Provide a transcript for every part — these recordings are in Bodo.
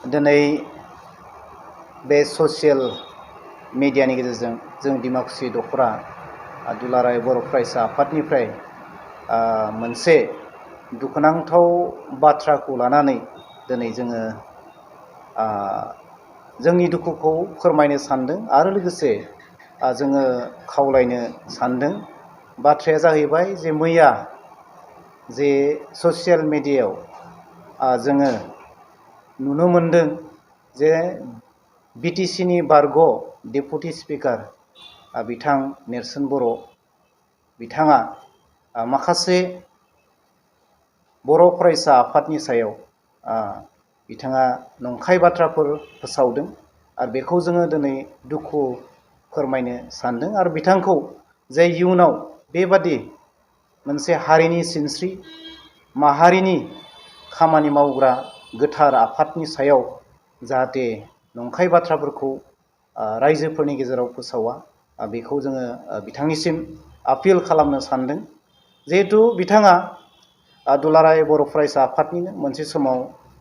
दिनै बे ससियेल मिडियानि गेजेरजों जों डिमाकुसि दख'रा दुलाराय बर' फरायसा आफादनिफ्राय मोनसे दुखुनांथाव बाथ्राखौ लानानै दिनै जोङो जोंनि दुखुखौ फोरमायनो सानदों आरो लोगोसे जोङो खावलायनो सानदों। बाथ्राया जाहैबाय जे मैया जे ससियेल मिडियायाव जोङो नुनो मोनदों जे बिटिसिनि बारग' डेपुटि स्पिकार बिथां नेर्सोन बर' बिथाङा माखासे बर' फरायसा आफादनि सायाव बिथाङा नंखाय बाथ्राफोर फोसावदों आरो बेखौ जोङो दिनै दुखु फोरमायनो सानदों आरो बिथांखौ जे इयुनाव बेबादि मोनसे हारिनि सिनस्रि माहारिनि खामानि मावग्रा गोथार आफादनि सायाव जाहाथे नंखाय बाथ्राफोरखौ रायजोफोरनि गेजेराव फोसावा बेखौ जोङो बिथांनिसिम आपिल खालामनो सानदों। जिहेतु बिथाङा दुलाराय बर' फरायसा आफादनिनो मोनसे समाव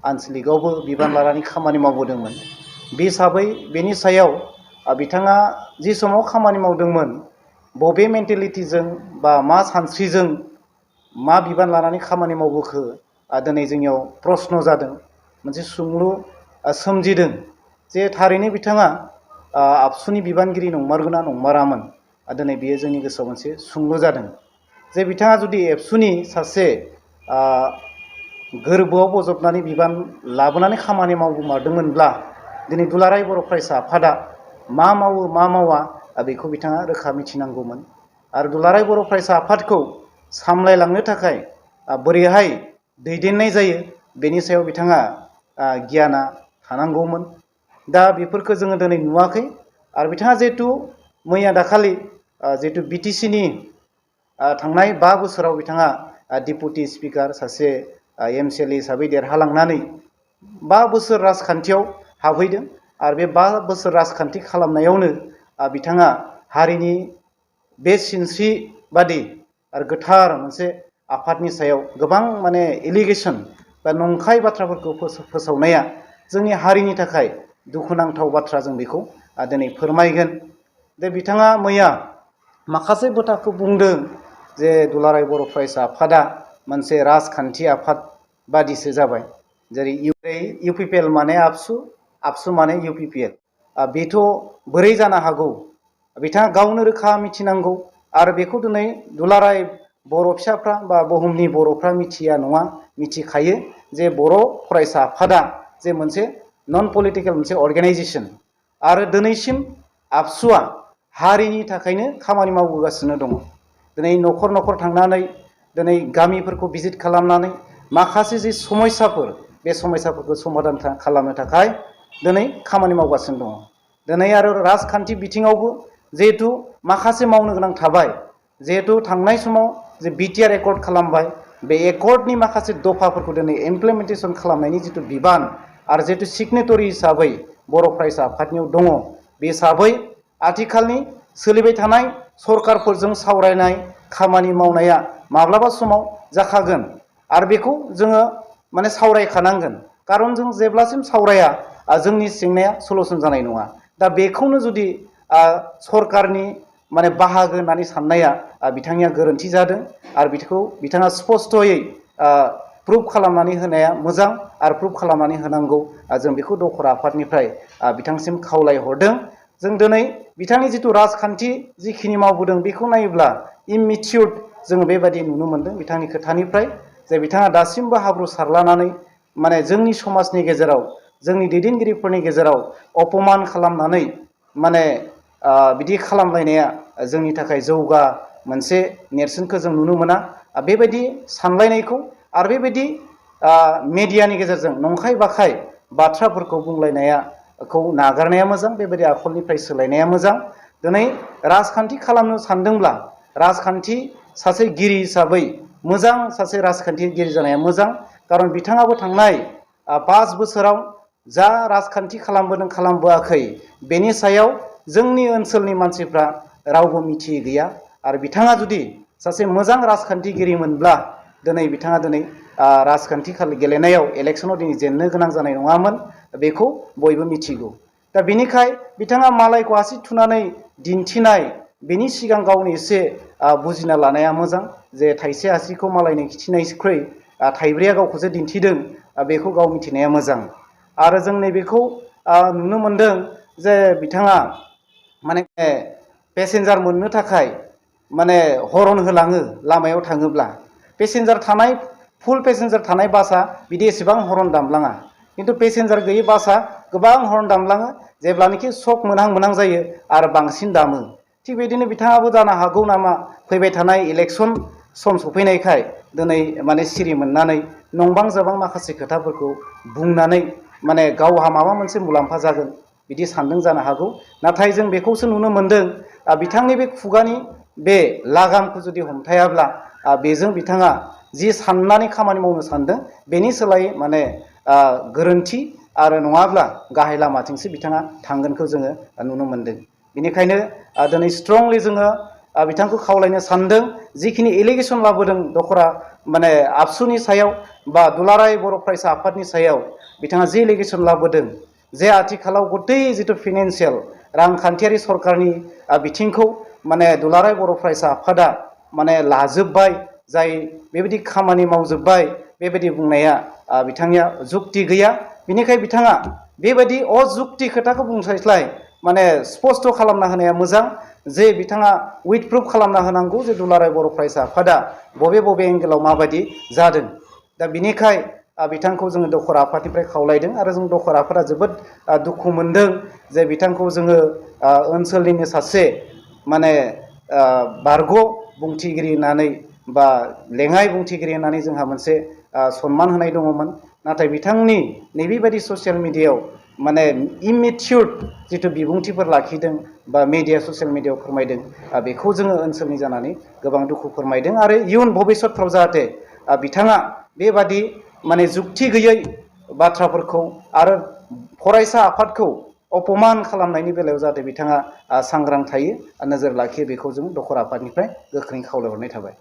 आनसलिकआवबो बिबान लानानै खामानि मावबोदोंमोन। बे हिसाबै बेनि सायाव बिथाङा जि समाव खामानि मावदोंमोन बबे मेन्टेलिटिजों बा मा सानस्रिजों मा बिबान लानानै खामानि मावबोखो दिनै जोंनियाव प्रश्न जादों, मोनसे सोंलु सोमजिदों जे थारैनो बिथाङा आबसुनि बिबानगिरि नंमारगौना नंमारामोन। दिनै बियो जोंनि गोसोआव मोनसे सोंलु जादों जे बिथाङा जुदि एबसुनि सासे गोरबोआव बजबनानै बिबान लाबोनानै खामानि मावबोमारदोंमोनब्ला दिनै दुलाराय बर' फरायसा आफादा मा मावो मा मावा बेखौ बिथाङा रोखा मिथिनांगौमोन। आरो दुलाराय बर' फरायसा आफादखौ सामलायलांनो थाखाय बोरैहाय दैदेननाय जायो बेनि सायाव बिथाङा गियाना थानांगौमोन। दा बेफोरखौ जोङो दिनै नुवाखै। आरो बिथाङा जिहेतु मैया दाखालि जिहेतु बिटिसिनि थांनाय 5 बोसोराव बिथाङा डेपुटि स्पिकार सासे एमसिएलए हिसाबै देरहालांनानै 5 बोसोर राजखान्थियाव हाबहैदों आरो बे 5 बोसोर राजखान्थि खालामनायावनो बिथाङा हारिनि बे सिनस्रि बादि आरो गोथार मोनसे आफादनि सायाव गोबां माने एलिगेसन बा नंखाय बाथ्राफोरखौ फोसावनाया जोंनि हारिनि थाखाय दुखुनांथाव बाथ्रा। जों बेखौ दिनै फोरमायगोन। जे बिथाङा मैया माखासे बाथ्राखौ बुंदों जे दुलाराय बर' फरायसा आफादा मोनसे राजखान्थि आफाद बादिसो जाबाय। जेरै इउपिपिएल माने आबसु, आबसु माने इउपिपिएल। बेथ' बोरै जानो हागौ? बिथाङा गावनो रोखा मिथिनांगौ। आरो बेखौ दिनै दुलाराय बर' फिसाफ्रा बा बुहुमनि बर'फ्रा मिथिया नङा, मिथिखायो जे बर' फरायसा आफादा जे मोनसे नन पलिटिकेल मोनसे अर्गेनाइजेसन। आरो दिनैसिम आबसुआ हारिनि थाखायनो खामानि मावबोगासिनो दङ। दिनै न'खर न'खर थांनानै दिनै गामिफोरखौ भिजिट खालामनानै माखासे जि समस्याफोर बे समस्याफोरखौ समाधान खालामनो थाखाय दिनै खामानि मावगासिनो दङ। दिनै आरो राजखान्थि बिथिङावबो जिहेतु माखासे मावनो गोनां थाबाय। जिहेतु थांनाय समाव जे बिटिआर एकर्ड खालामबाय, बे एकर्डनि माखासे दफाफोरखौ दिनै इमप्लिमेन्टेसन खालामनायनि जिथु बिबान आरो जिहेतु सिगनेटरि हिसाबै बर' फरायसा आफादनियाव दङ। बे हिसाबै आथिखालनि सोलिबाय थानाय सरकारफोरजों सावरायनाय खामानि मावनाया माब्लाबा समाव जाखागोन आरो बेखौ जोङो माने सावरायखानांगोन। खारन जों जेब्लासिम सावराया जोंनि जेंनाया सलुसन जानाय नङा। दा बेखौनो जुदि सरकारनि माने बाहागो होननानै साननाया बिथांनिया गोरोन्थि जादों आरो बिखौ बिथाङा स्पस्थ'यै प्रुभ खालामनानै होनाया मोजां आरो प्रुभ खालामनानै होनांगौ। जों बेखौ दखरा आफादनिफ्राय बिथांसिम खावलायहरदों। जों दिनै बिथांनि जिथु राजखान्थि जिखिनि मावबोदों बेखौ नायोब्ला इममेचिउर्ड जोङो बेबायदि नुनो मोन्दों बिथांनि खोथानिफ्राय। जे बिथाङा दासिमबो हाब्रु सारलानानै माने जोंनि समाजनि गेजेराव जोंनि दैदेनगिरिफोरनि गेजेराव अपमान खालामनानै माने बिदि खालामलायनाया जोंनि थाखाय जौगा मोनसे नेरसोनखौ जों नुनो मोना। बेबायदि सानलायनायखौ आरो बेबायदि मेडियानि गेजेरजों नंखाय बाखाय बाथ्राफोरखौ बुंलायनायखौ नागारनाया मोजां। बेबायदि आखलनिफ्राय सोलायनाया मोजां। दिनै राजखान्थि खालामनो सानदोंब्ला राजखान्थि सासे गिरि हिसाबै मोजां सासे राजखान्थिगिरि जानाया मोजां। खारन बिथाङाबो थांनाय 5 बोसोराव जा राजखान्थि खालामबोदों खालामबोआखै बेनि सायाव जोंनि ओनसोलनि मानसिफ्रा रावबो मिथियै गैया। आरो बिथाङा जुदि सासे मोजां राजखान्थिगिरिमोनब्ला दिनै बिथाङा दिनै राजखान्थि गेलेनायाव इलेक्सनाव दिनै जेननो गोनां जानाय नङामोन। बेखौ बयबो मिथिगौ। दा बेनिखाय बिथाङा मालायखौ आसि थुनानै दिन्थिनाय बेनि सिगां गावनि एसे बुजिना लानाया मोजां जे थाइसे आसिखौ मालायनो खिथिनायनिख्रुइ थाइब्रैया गावखौसो दिन्थिदों बेखौ गाव मिथिनाया मोजां। आरो जों नैबेखौ नुनो मोनदों जे बिथाङा माने पेसेन्जार मोननो थाखाय माने हरन होलाङो लामायाव थाङोब्ला पेसेन्जार थानाय फुल पेसेन्जार थानाय बासआ बिदि एसेबां हरन दामलाङा खिन्थु पेसेन्जार गैयै बासआ गोबां हरन दामलाङो जेब्लानोखि सक मोनहां मोनहां जायो आरो बांसिन दामो। थिग बिदिनो बिथाङाबो जानो हागौ नामा फैबाय थानाय इलेक्सन सम सफैनायखाय दिनै माने सिरि मोननानै नंबां जाबां माखासे खोथाफोरखौ बुंनानै माने गावहा माबा मोनसे मुलाम्फा जागोन बिदि सानदों जानो हागौ। नाथाय जों बेखौसो नुनो मोनदों बिथांनि बे खुगानि बे लागामखौ जुदि हमथायाब्ला बेजों बिथाङा जि साननानै खामानि मावनो सानदों बेनि सोलायै माने गोरोन्थि आरो नङाब्ला गाहाय लामाथिंसो बिथाङा थांगोनखौ जोङो नुनो मोनदों। बेनिखायनो दिनै स्ट्रंलि जोङो बिथांखौ खावलायनो सानदों जिखिनि एलिगेसन लाबोदों दखरा माने आबसुनि सायाव बा दुलाराय बर' फरायसा आफादनि सायाव बिथाङा जि एलिगेसन लाबोदों जे आथिखालाव गथै जिथु फाइनेन्सियेल रांखान्थियारि सरकारनि बिथिंखौ माने दुलाराय बर' फरायसा आफादा माने लाजोबबाय जाय बेबायदि खामानि मावजोबबाय बेबायदि बुंनाया बिथांनिया जुक्ति गैया। बिनिखाय बिथाङा बेबायदि अजुक्ति खोथाखौ बुंस्लायस्लाय माने स्पष्ट खालामना होनाया मोजां जे बिथाङा उइथ प्रुफ खालामना होनांगौ जे दुलाराय बर' फरायसा आफादा बबे बबे एंगेलाव माबायदि जादों। दा बिनिखाय बिथांखौ जोङो दखरा आफादनिफ्राय खावलायदों आरो जों दखरा आफादा जोबोद दुखु मोनदों जे बिथांखौ जोङो ओनसोलनिनो सासे माने बारग' बुंथिगिरि होननानै बा लेङाइ बुंथिगिरि होननानै जोंहा मोनसे सनमान होनाय दङमोन। नाथाय बिथांनि नैबेबायदि ससियेल मिडियायाव माने इमिटिउर जिथु बिबुंथिफोर लाखिदों बा मिडिया ससियेल मिडियायाव फोरमायदों बेखौ जोङो ओनसोलनि जानानै गोबां दुखु फोरमायदों आरो इयुन भबिसतफ्राव जाहाथे बिथाङा बेबादि माने जुक्ति गैयै बाथ्राफोरखौ आरो फरायसा आफादखौ अपमान खालामनायनि बेलायाव जाहाथे बिथाङा सांग्रां थायो नोजोर लाखियो बेखौ जों दखरा आफादनिफ्राय गोख्रों खावलायहरनाय थाबाय।